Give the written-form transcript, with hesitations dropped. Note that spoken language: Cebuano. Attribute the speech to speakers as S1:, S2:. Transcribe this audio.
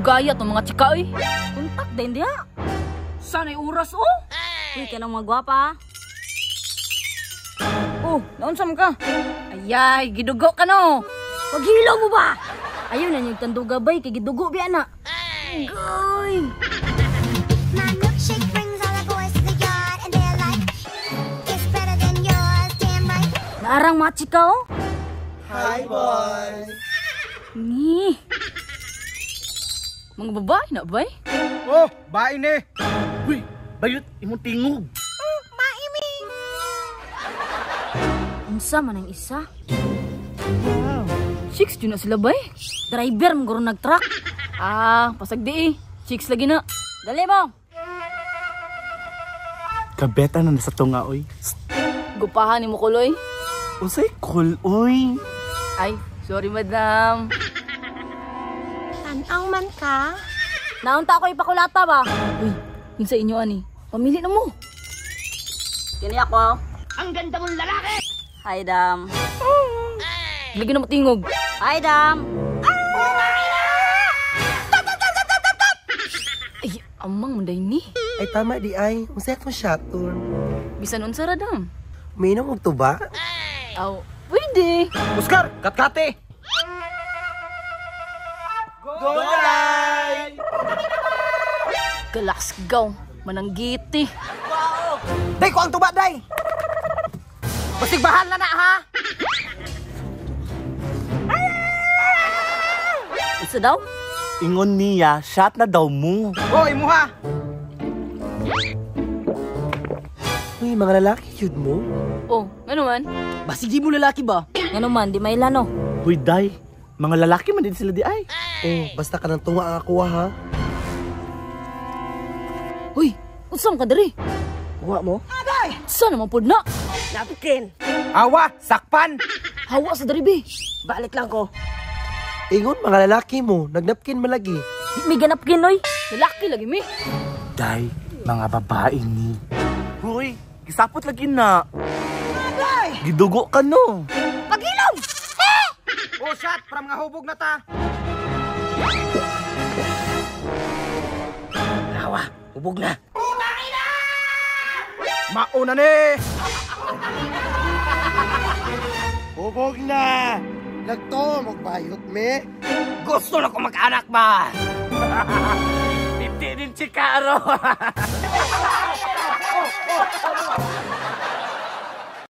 S1: Dugaya tong mga chika oy.
S2: Kontak din diha.
S1: Sana'y oras oh.
S2: Uy, kanang mga gwapa.
S1: Oh, naunsa man ka? Ayay, gidugo ka no.
S2: Paghilo mo ba? Ayaw na niyong tanduga bay, kay gidugo biya na. Goy!
S3: My milkshake brings all the boys to the yard, and they're like, it's better than yours, damn right.
S2: Naarang mga chika oh.
S4: Hi, boys!
S2: Ni.
S1: Mga babae na bay?
S4: Oh, bae ni!
S5: Uy, bayot imong tingog.
S2: Unsa man ang isa?
S1: Chicks jud na sila bay.
S2: Driver man guro nag-truck.
S1: Ah, pasagdi eh. Chicks lagi na.
S2: Dali mo.
S5: Kabeta na nasa tunga oy.
S1: Gupahan ni mo kuloy.
S5: Unsay cool oy.
S1: Ay, sorry madam.
S6: Tanaw man ka.
S2: Naunta ako ipakulata ba?
S1: Uy, yun sa inyo ani. Pamili na mo.
S2: Kini ako. Ang ganda mong lalaki. Hi, Dam.
S1: Lagi na matingog.
S2: Hi, Dam.
S1: Ay, amang manday ni.
S4: Ay, tama di ay. Unsay akong shaton.
S1: Bisan unsa ra dam.
S4: Minom og tuba?
S1: Aw, pwede.
S4: Oscar, katkate! Go, Day!
S1: Galasgaw, mananggiti.
S4: Day ko ang tuba, Day! Basig bahal na na, ha?
S2: Unsa daw?
S5: Ingon niya, shot na daw mo.
S4: Oh, imuha! Uy, mga lalaki, yun mo.
S1: Oh, ano man? Basig di mo lalaki ba?
S2: Ngano man di mailano.
S5: Huy, day. Mga lalaki man din sila di ay.
S4: Oh, basta ka ng tunga ang akuha, ha?
S1: Uy, unsa man ka diri?
S4: Kuha mo?
S1: Sa naman pud na?
S7: Napkin.
S4: Awa! Sakpan!
S1: Hawa sa diri be.
S7: Balik lang ko.
S4: Ingon, mga lalaki mo. Nagnapkin malagi.
S2: Di mi ganap ginoy.
S1: Lalaki lagi mi.
S5: Day, mga babae ni. Huy, gisapot lagi na. Gidugo ka no.
S2: Pagilom.
S4: Oh, shot! Para mga hubog na ta!
S7: Awa, hubog na.
S4: Mauna ni! Hubog na! Nagto, magbayot me!
S7: Gusto na ko mag-anak ba? Hindi din si Caro.